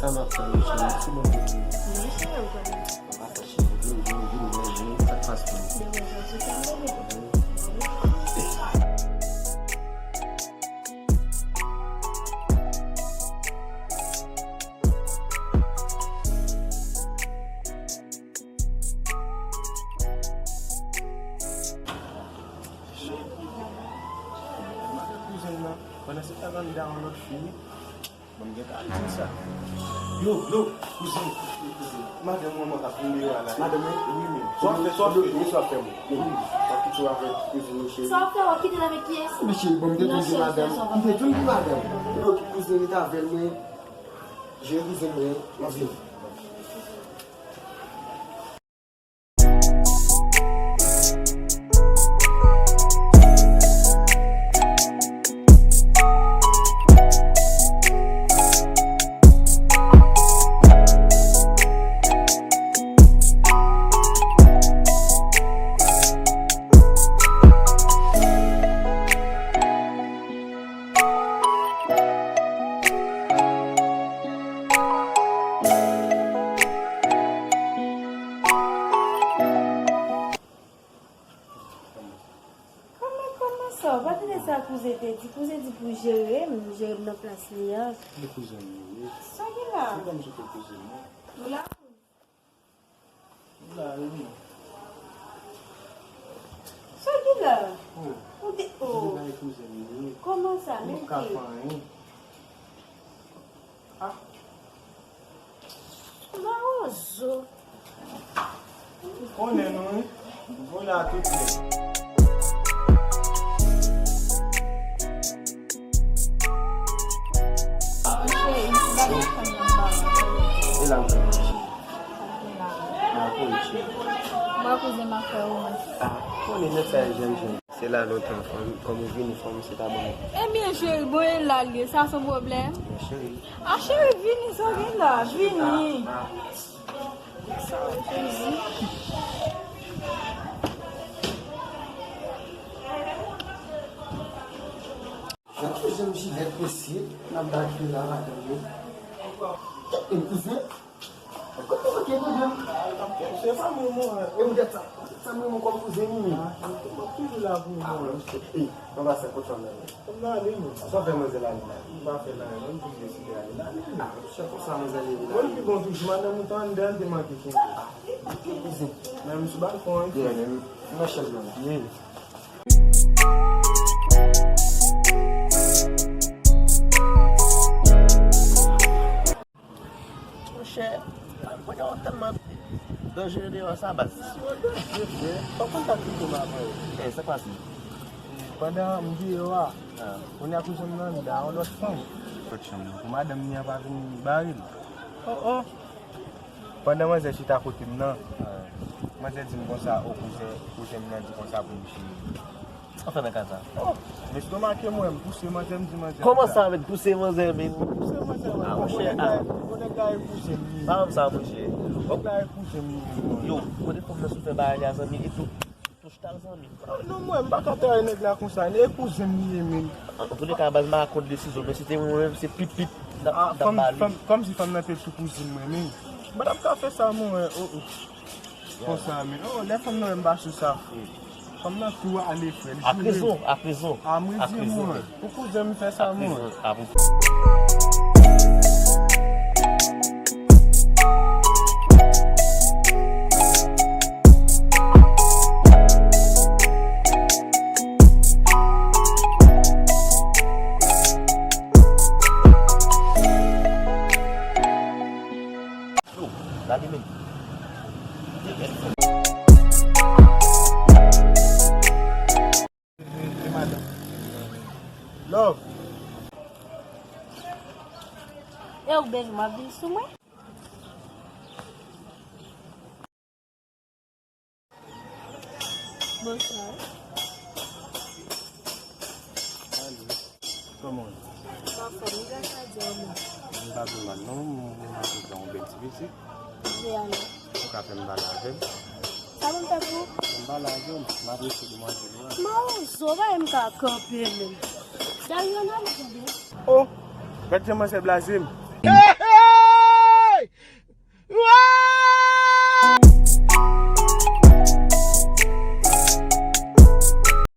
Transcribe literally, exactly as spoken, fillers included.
Sa m ap fè, wi, cheri, si Bondye vle. Wi, cheri, ou konnen. Sa k pase? Demen jodi, kèm bebe. Kouzen nan, pandan se tan anndan yon lòt fi, wi. Bon, m gentan al di sa. Yo, yo, kouzen, kouzen. Madanm mwen ap vin deyò a la. Madanm mwen? Wi, men. Sa w ap fè, sa w ap fè? Wi, sa w ap fè, mwen. Wi, m ap kite w avèk kouzin ou, cheri. Sa w ap fè, w ap kite l avèk kiyès? Men cheri, bon, m te toujou di madanm. M te toujou di madanm. Yo, kouzen, rete avè l, mwen. Jere kouzen mwen, m ap vini. Kòman, kòman sa? Ou pa tande sa kouzen te di? Kouzen di pou jere m, jere m nan plas li a. Li kouzen m ye, wi. Sa gen la? Se kòmsi se kouzen m, wi. Ou la? Ou la, wi. Sa gen la? Oh. Ou te, oh. Li bay kouzen m, wi. Kòman sa? Ou menm ka ki fè anyen. Ah. Mawozo. Konnen nou, wi. Vola tout nèt. Cheri, bagay fanm nan ba mwen. E la m fè mwen, cheri. Mwen konnen, cheri. Mwen kouzen m ap fè ou mwen. Ah, konnen nèg sa e jèn jèn. Se la lontan, fanm, kòm ou vini, fanm, se pa bon. Ebyen, cheri, bon, e la l ye, sa se yon pwoblèm? Men cheri. Ah, cheri, vini, sa w gen la, vini. Ah, ah. Sa w vini. Gade jan m jilèt mesye, n ap bat li la, madanm yo. Gade kouzen. Kote w te dedan? Se fanmi w, mwen. E m gade sa. Sa m renmen kòm kouzen Mimi. Ah, m toujou la pou ou, mwen. Ey, mwen pa sa kot fanm nan, non. Fanm nan ale, non. Sa w fè manzè la, la? M pa fè la, non. M toujou deside ale la. Ah, chèf, konsa manzè ale la. Mwen pi bon toujou, madanm ou t anndan, l te manke kenbe. Ah, kouzen. Men m sou balkon, wi. Yeah, men m nan chèz la. Yeah. Monchè, mwen gen yon tèlman danjere deyò sa, baz. Monchè, frè, pa konn sa ki tonbe avan yo. Eh, sa k pase? Pandan m deyò a, ah, kounye a kouzen m nan anndan, yon lòt fanm. Lòt chanm nan. Pou madanm li an pa vin bare l. Oh, oh. Pandan manzè chita kote m nan, ah, manzè di m konsa, o kouzen, kouzen m nan di konsa pou m chire. Sa fè nan ka sa? Oh, m estomake mwen, m pouse manzè, m di manzè. Kòman sa, men pouse manzè, men? Pouse manzè, mwen. Ah, monchè, ah. Bon, nèg la e kouzen m li ye. Pa wè sa, monchè. Nèg la e kouzen m li ye, mwen. Yo, kote fanm nan sou fè bagay la, zanmi, e tou, touch tal, zanmi. Ah, non, mwen, m pa ka tande nèg la konsa, e kouzen m li ye, men. An, an tou le ka, baz, m pa ka kont desizyon, men si te mwen menm, se pipip n ap, ah, n ap ba li. Fanm, fanm, kòmsi fanm nan te tou kouzin mwen, men. M pa t ap ka fè sa, mwen, oh, oh. Konsa, men. Oh, lè fanm nan wè m pa sou sa. Fanm nan tou ale, frè. Ak rezon, ak rezon. Ah, mwen di mwen. Pou kouzen m fè sa, mwen. Ak rezon, ak rezon. Yo, lage men. Love. E ou bezwen m ap vin sou mwen? Bonswa. Alo. Kòman w ye? M anfòm, wi, gras a Dye, ou menm? M pa twò mal, non. M, m, m ap fè yon bèl ti pitit. Wi, alò. Ou ka fè m pale avè l? Sa pou m fè pou ou? Fè m pale avè l. M apresye demwazèl ou a. Mawozo, pa m ka kanpe menm. Dayè, n ale tande. Oh! Gad jan manzè blaze m.